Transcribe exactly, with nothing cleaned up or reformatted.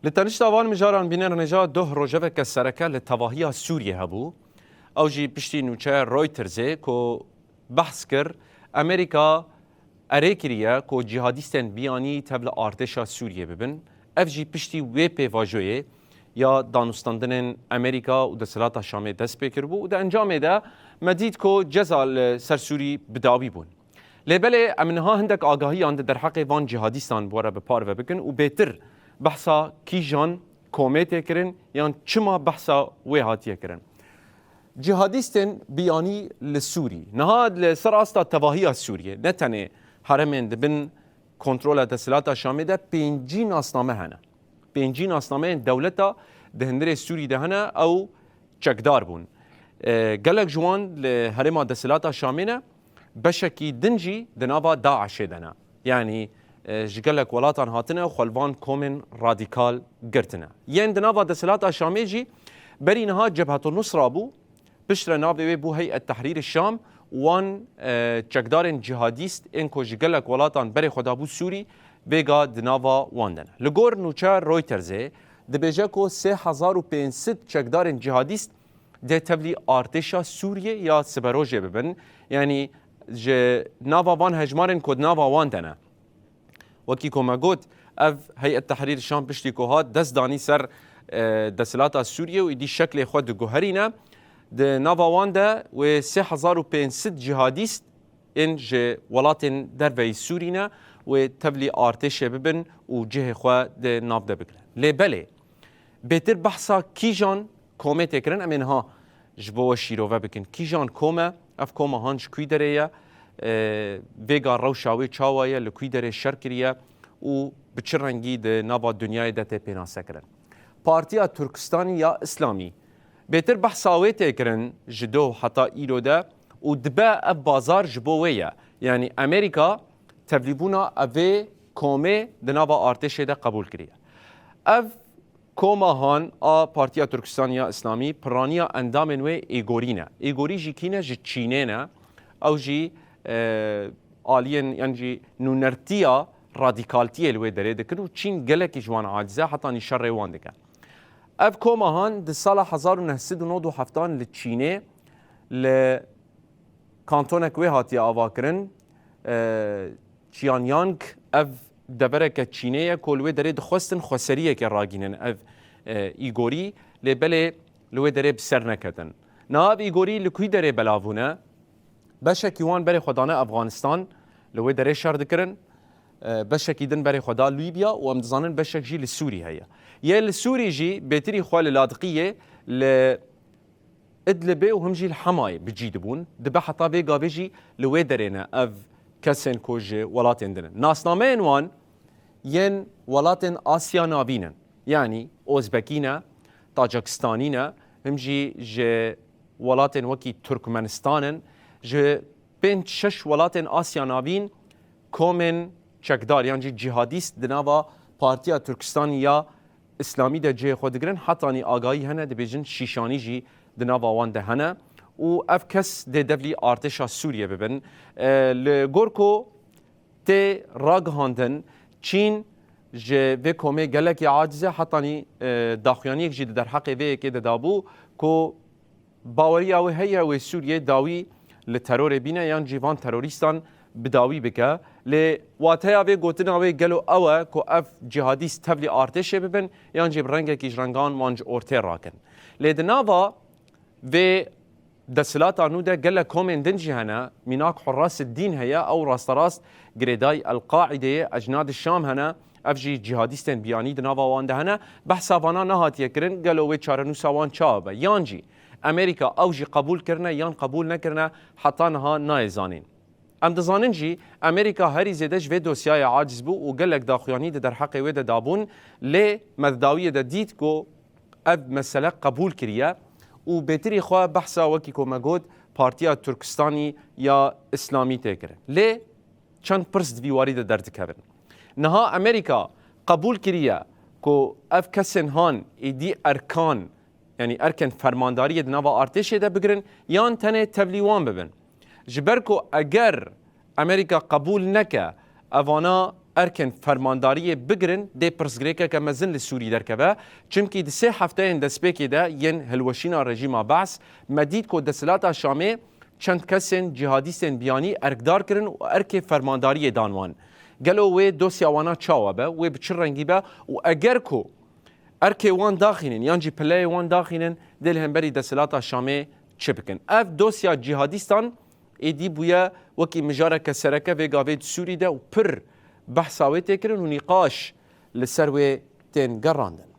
Li tenişta van mijaran bîner nêja doh rojeveke sereke li tevahiya Sûriyê hebû. Ew jî piştî nûçeya Reutersê ku behs kir, Amerîka erê kiriye ku cîhadîstên biyanî tevli artêşa Sûriyê bibin. Ev jî piştî wê pêvajoyê ya danûstandinên Amerîka û desthilata Şamê dest pê kiribû û di encamê de me dît ku ceza li ser Sûrî bi dawî bûn. Lê belê em niha hindek agahiyan di derheqê van cîhadîstan bi we re bi parve bikin û bêtir behsa kîjan komê tê kirin yan çima behsa wê hatiye kirin. Cîhadîstên biyanî li Sûrî. Niha li ser asta tevahiya Sûriyê ne tenê herêmên di bin kontrola desthilata Şamê de pêncî nasname hene. Pêncî nasnameyên dewleta di hundirê Sûrî de hene, ew çekdar bûn. E, gelek ji wan li herêma desthilata Şamê ne, beşekî din jî di nava DAIŞê de ne. Yanî, e, ji gelek welatan hatine û xwe li van komên radîkal girtine. Yên di nava desthilata Şamê jî berî niha Cebhetu Nusra bû, piştre navê wê bû Heyet Tehrîr Şam, wan, e, çekdarên cîhadîst ên ku ji gelek welatan berê xwe dabû Sûrî, vêga di nava wan de ne. Li gor nûçe Reutersê dibêje ku sê hezar û pênc sed çekdarên cîhadîst dê tevlî artêşa Sûriyê ya siberojê bibin. Yanî ji nava van hejmarên ku di nava wan de ne. Wekî ku me got, ev Heyet Tehrîr Şam piştî ku hat dest danî ser, e, desthilata Sûriyê û îdî şeklê xwe diguherîne. Di nava wan de wê sê hezar û pênc sed cîhadîst ên ji welatên derveyî Sûrî ne, wê tevlî artêşê bibin û cihê xwe di nav de bigrin. Lê belê, bêtir behsa kîjan komê tê kirin, em ê niha ji bo we şîrove bikin. Kîjan kom e? Ev koma han ji kwî derê ye? E, vêga rewşa wê çawa ye? Li kwî derê şer kiriye? Û bi çi rengî di nava dinyayê de tê pênasekirin? Partiya Turkistanî ya Îslamî. Bêtir behsa wê tê kirin ji doh heta îro de û dibe ev bazar ji bo wê ye. Yanî Amerîka tevlîbûna evê komê di nava artêşê de qebûl kiriye. Ev koma han a Partiya Turkistanî ya Îslamî piraniya endamên wê Îgorî ne. Îgorî jî kî ne? Ji Çînê ne. Ew jî, e, aliyên yan jî nûnertiya radîkaltiyê li wê derê dikin û Çîn gelekî ji wan aciz e, hetanî şerê wan dike. Ev koma han di sala hezar û neh sed û nod û heftan li Çînê li kantonek wê hatiye avakirin, e, Qianyang. Ev devereke Çînê ye ku li wê derê dixwestin xweseriyeke ragînin ev, e, Îgorî, lê belê li wê derê bi ser neketin. Niha ev Îgorî li kwî derê belav bûne? Beşekî wan berê xwe dane Efxanistan, li wê derê şer dikirin. E, beşekî din berê xwe da Lîbya û em dizanin beşek jî li Sûrî heye. Yê li Sûrî jî bêtirî xwe li Ladiqiyê, li Idlibê û him jî li Hemayê bi cî dibûn. Dibe heta vê gavê jî li wê derê ne ev kesên ku ji welatên din in. Nasnameyên wan yên welatên Asya Navîn in. Yanî Ozbekî ne, Tacikistanî ne, him jî ji welatên wekî Turkmenistan in. Ji pênc şeş welatên Asya Navîn komên çekdar yan jî cîhadîst di nava Partiya Turkistanî ya Îslamî de cihê xwe digirin. Hetanî agahî hene, dibêjin şîşanî jî di nava wan de hene û ev kes dê devlî artêşa Sûriyê bibin. E, li gor ku tê ragihandin, Çîn ji vê komê gelekî aciz e, hetanî, e, daxuyaniyek jî di derheqê vê yekê de dabû ku baweriya wê heye wê Sûriyê dawî li terorê bîne yan jî van terorîstan bi dawî bike. Lê wateya vê gotina wê gelo ew e ku ev cîhadîst tevlî artêşê bibin yan jî bi rengekî ji rengan wan ji ortê rakin? Lê di nava vê desthilata nû de gelek komên din jî hene. Mînak Hurras Dîn heye, ew rasterast girêdayî El-Qaîdê ye, Ecnad Şam hene. Ev jî cîhadîstên biyanî di nava wan de hene. Behsa vana nehatiye kirin, gelo wê çarenûsa wan çawa be? Yan jî Amerîka ew jî qebûl kirine yan qebûl nekirine, heta niha nayê zanîn. Em dizanin jî Amerîka herî zêde ji vê dosyayê aciz bû û gelek daxuyanî di derheqê wê de dabûn, lê me di dawiyê de dît ku ev mesele qebûl kiriye û bêtirî xwe behsa, wekî ku me got, Partiya Turkistanî ya Îslamî tê kirin. Lê çend pirs di vî warî de derdikevin. Niha Amerîka qebûl kiriye ku ev kesên han êdî erkan, yanî erkên fermandariyê di nava artêşê de bigirin yan tenê tevlî wan bibin. Ji ber ku eger Amerîka qebûl neke evana erkên fermandariyê bigirin, dê pirsgirêkeke mezin li Sûrî derkeve. Çimkî di sê hefteyên destpêkê de yên hilweşîna rejîma Be's, me dît ku desthilata Şamê çend kesên cîhadîstên biyanî erkdar kirin û erkê fermandariyê dan wan. Gelo wê dosya wana çawa be, wê bi çi rengî be û eger ku erkê wan daxînin yan jî pileyê wan daxînin, dê li hemberî desthilata Şamê çi bikin? Ev dosya cîhadîstan êdî bûye wekî mijareke sereke vê gavê di Sûrî de û pir behsa wê tê kirin û nîqaş li ser wê tên gerandin.